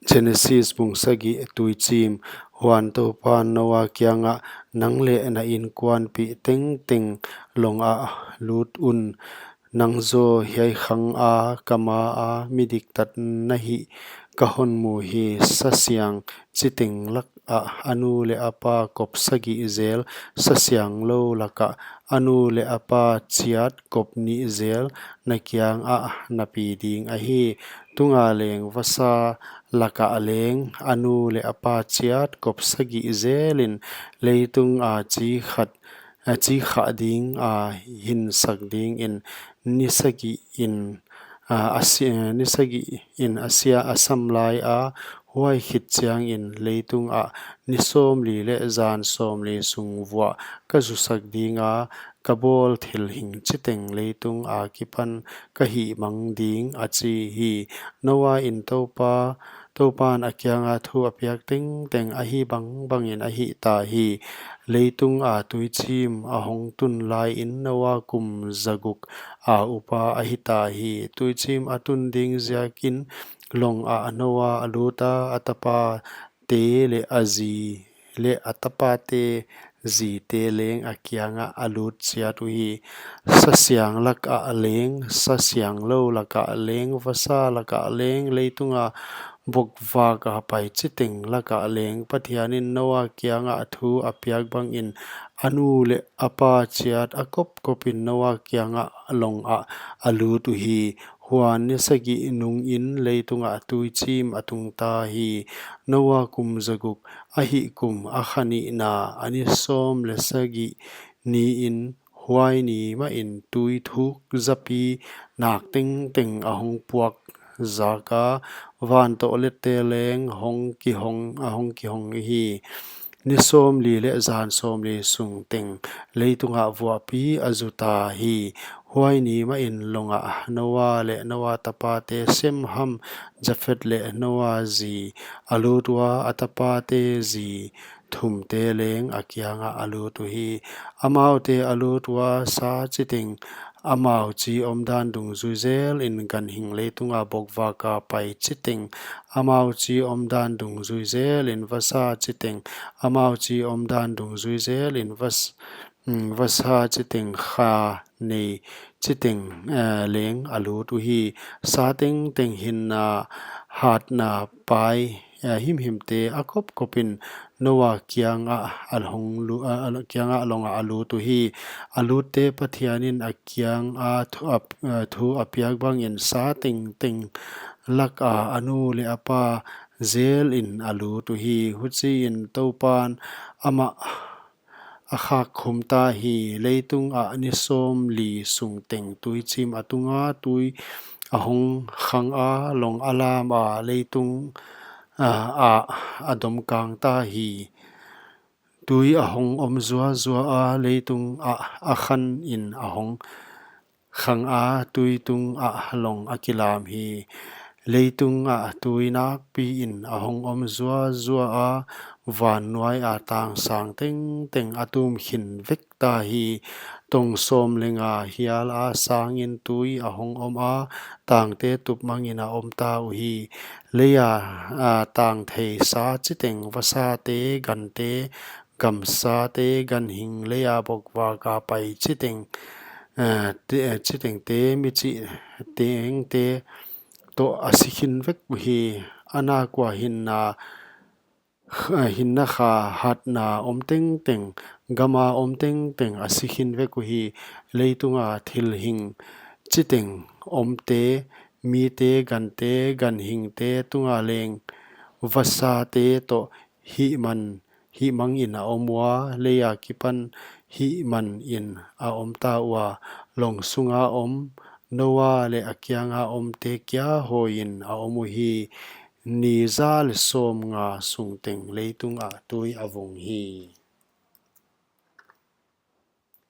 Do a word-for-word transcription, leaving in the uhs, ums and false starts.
Genesis bung sagih, tuichim. Huan Toupan Noa kiangah, nang leh na inkuanpih tengteng long ah lut un. Nang zaw hiai khang a ka ma a mi diktat na hih ka hon mu hi. Sa siang chiteng lak ah a nu leh a pa kop sagih zel, sa siang lou lak ah a nu leh a pa chiat kop nih zel na kiang ah na pi ding ahi. Tunga leng vasa lak ah leng a nu leh a pa chiat kop sagih zelin leitung a chi khat, a chi khah ding a hinsak dingin ni sagih in, a, a si-, ni sagih in a sia a sam lai a, huai khit chiangin leitung ah ni sawmli leh zan sawmli sung vuah ka zusak ding a, ka bawl thilhing chiteng leitung akipan ka hihmang ding, a chi hi. Noa in Toupa, Toupan a kianga thu a piak tengteng ahi bangbangin a hihta hi. Leitung a tuichim a hong tun laiin Noa kum zaguk a upa a hita hi. Tuichim a tun ding ziakin long ah Noa a lut a, a tapate leh a zi leh a tapate zite leng a kiangah a lut chiat uhi. Sa siang lak ah leng, sa siang lou lak ah leng, vasa lak ah leng, leitung a bokvak a pai chiteng lak ah leng, Pathianin Noa kiangah thu a piak bangin a nu leh a pa chiat a kopkopin Noa kiangah long ah a lut uhi. Huan ni sagih nungin leitung ah tuichim a tungta hi. Noa kum zaguk a hih kum a kha nihna, a ni sawm leh sagih niin, huai ni mahin tui thuk zapi nak tengteng a hong puak zak a, van toh lette leng hong kihong, a hong kihong hi. Ni sawmli leh zan sawmli sung teng leitung ah vuahpi a zuta hi. Huai ni mahin long ah Noa leh Noa tapate Sem, Ham, Jafet leh Noa zi a lut ua, a tapate zi thumte leng a kiangah a lut uhi. Amaute a lut ua, sa chiteng amau chi omdan dungzui zelin, ganhing leitung a bokvak a pai chiteng amau chi omdan dungzui zelin, vasa chiteng amau chi omdan dungzui zelin, vas-, mm, vasa chiteng kha nei chiteng, eh, leng a lut uhi. Sa tengteng hinna, hatna pai, eh, himhimte a kopkopin Noa kiangah a hong lu-, a, a, kiangah long ah a lut uhi. A lutte Pathianin a kianga thu a, eh, thu a piak bangin sa tengteng lak ah a nu leh a pa zelin a lut uhi. Huchiin Toupan amah a khak khum ta hi. Leitung ah ni sawmli sung teng tuichim a tunga, tui a hong khang a, long a lam a, leitung, ah, ah, a domkang ta hi. Tui a hong om zuazua a, leitung ah a khanin a hong khang a, tui tung ah long a kilam hi. Leitung ah tui nakpiin a hong om zuazua a, van nuai a tang sang tengteng a tum khin vek ta hi. Tong sawm leh nga hial a sangin tui a hong om a, tangte tup mangin a om ta uhi. Lei a, a, tang thei sa chiteng, vasate, gante, gamsate, ganhing lei a bokvak a pai chiteng, eh, te, eh, chitengte, mi chih tengte toh a si khin vek uhi. A nak ua hinna, eh, hinna kha, hatna om tengteng, gam a om tengteng a si khin vek uhi. Leitung a thilhing chiteng omte, mite, gante, ganhingte tunga leng vasate toh hihman, hihmangin a om ua, lei akipan hihmanin a om ta ua. Long sunga om Noa leh a kianga omte kia hoihin a om uhi. Ni za leh sawmnga sung teng leitung ah tui a vung hi.